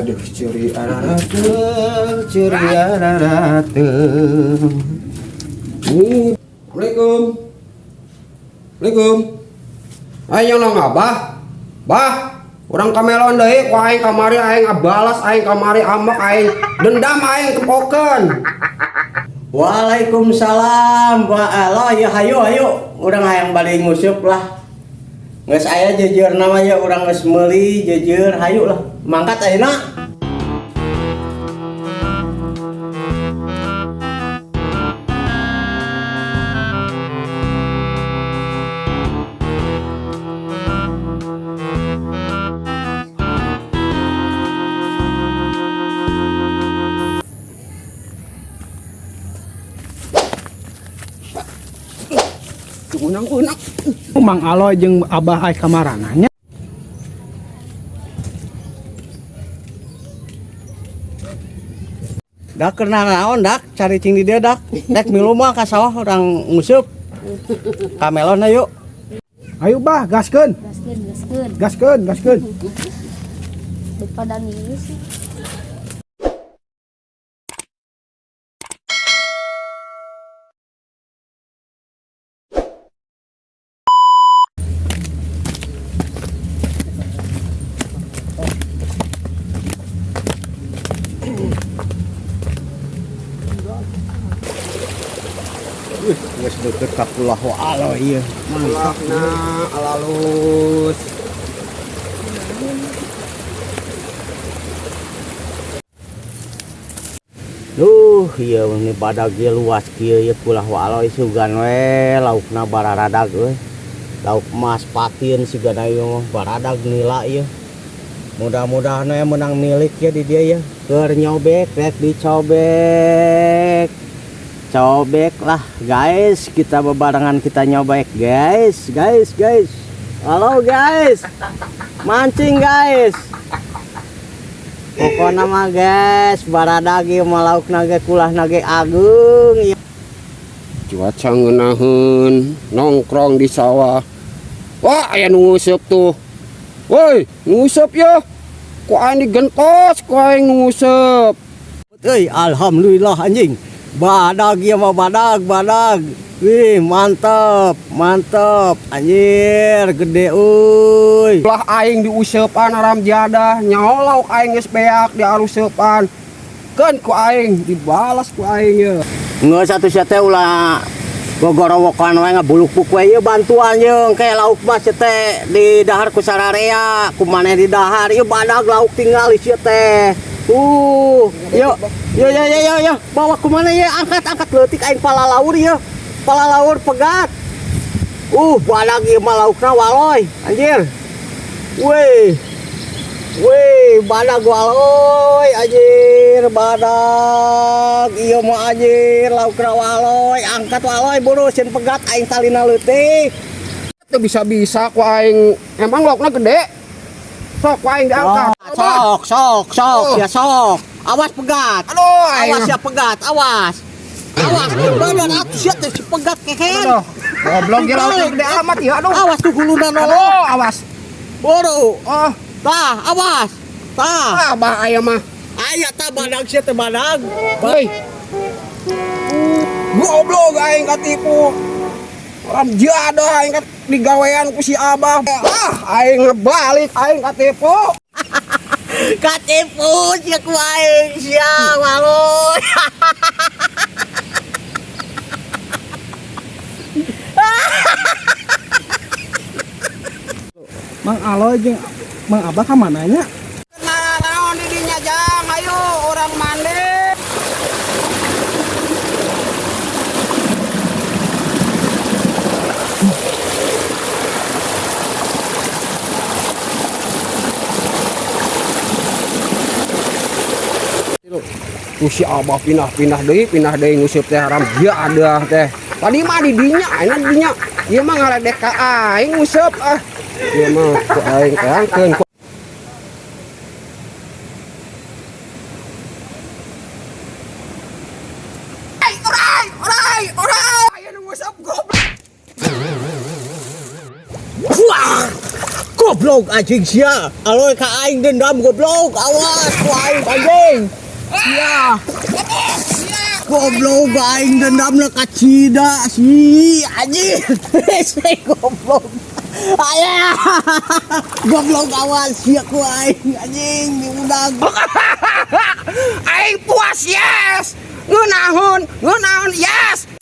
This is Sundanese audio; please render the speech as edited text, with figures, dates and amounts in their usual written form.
Aduh, curi ararateung, curi ararateung. Assalamualaikum. Assalamualaikum. Ayo nong abah. Bah, urang kamelon deui ku aing kamari, aing ngabalas, aing kamari ambek, aing dendam, aing kepokeun. Waalaikumsalam. Wah, Allah ya, hayu hayu. Urang hayang balik nguseup lah. Geus aya jeujeur nama ya, urang geus meuli jeujeur, hayu lah. Mangkat ayeuna. Unang-unang. Mang Aloy jeung Abah ai kamarana nya? Dak keur naon dak cari cing di dieu dak. Dek milu mah ka sawah urang nguseup. Kamelon hayu. Ayo bah, gaskeun. Gaskeun, gaskeun. Gaskeun, gaskeun. Daripada nangis. Geus deukeut ka Pulau Aloy ieu. Mantap na alalus. Duh, ieu ini badag ieu luas kieu ieu Pulau Aloy, sugan we laukna bararadag euy. Lauk emas patin sigana ieu mah baradag nila ieu. Mudah-mudahan we menang milik ya di dia ya. Keur nyobek rek dicobek. Cobek lah guys, kita bebarengan kita nyobek guys, guys, guys. Halo guys. Mancing guys. Pokoknya mah guys, baradag ieu mah laukna ge kulahna ge ageung ieu. Cuaca ngeunaheun, nongkrong di sawah. Wah, aya nu nguseup tuh. Woi, nguseup ya. Ku aing digentos, ku aing nu nguseup. Euy, alhamdulillah anjing. Badag ieu mah badag, badag. Wih, mantep, mantep. Anjir, gede euy. Lah aing diuseupan haram jadah, nyaho lauk aing geus beak diaruseupan. Keun ku aing dibalas ku aing ye. Geus atuh sia teh ulah gogorowokan we ngabulukbuk we ieu bantuan jeung kayak lauk mah sia teh di dahar ku sararea, ku maneh di dahar ieu badag lauk tinggal sia teh. Yo yo yo yo yo yo, bawa ku mana ya, angkat angkat leutik aing palalaur ieu. Palalaur pegat. Badag ieu mah laukna waloy, anjir. Weh. Weh, badag waloy, anjir, badag. Ieu mah anjir, laukna waloy, angkat waloy buru sieun pegat aing talina leutik. Teu bisa-bisa ku aing, emang laukna gede. Sok ku aing diangkat. Oh, sok, sok, sok, ya sok. Awas pegat. Aduh, aing. Awas ya pegat, awas. Awas, bener atuh sia teh si pegat keken. Aduh, goblok ge laukna gede amat ya, aduh. Awas tuh huluna nolong. Aduh, awas. Buru. Oh, Tah, awas. Tah. ah, bah aya mah. Aya tah badag sia teh badag. Hei. Goblok aing katipu. Haram jadah aing kat digawean ku si Abah. Ah, aing ngebalik aing katipu. Katipu sia ku aing sia waloy. Mang Aloy jeung Mang Abah ka mana nya? Nah, naon di dinya jang, ayo urang mandi. Tuh si Abah pindah-pindah deui, pindah deui nguseup teh haram jadah teh. Tadi mah di dinya, ayeuna di dinya. Ieu mah ngaledek ka aing nguseup ah. Ieu mah ku aing teangkeun. Orai, orai, orai, orai. Aya nu nguseup goblok. Wah, goblok. Goblok anjing sia. Aloy ka aing dendam goblok. Awas ku aing anjing. Sia. Goblok aing dendam na ka Cida si anjing. Si goblok. Ayah. Goblok awas sia ku aing anjing diundang. Aing puas, yes. Ngeunaheun, ngeunaheun, yes.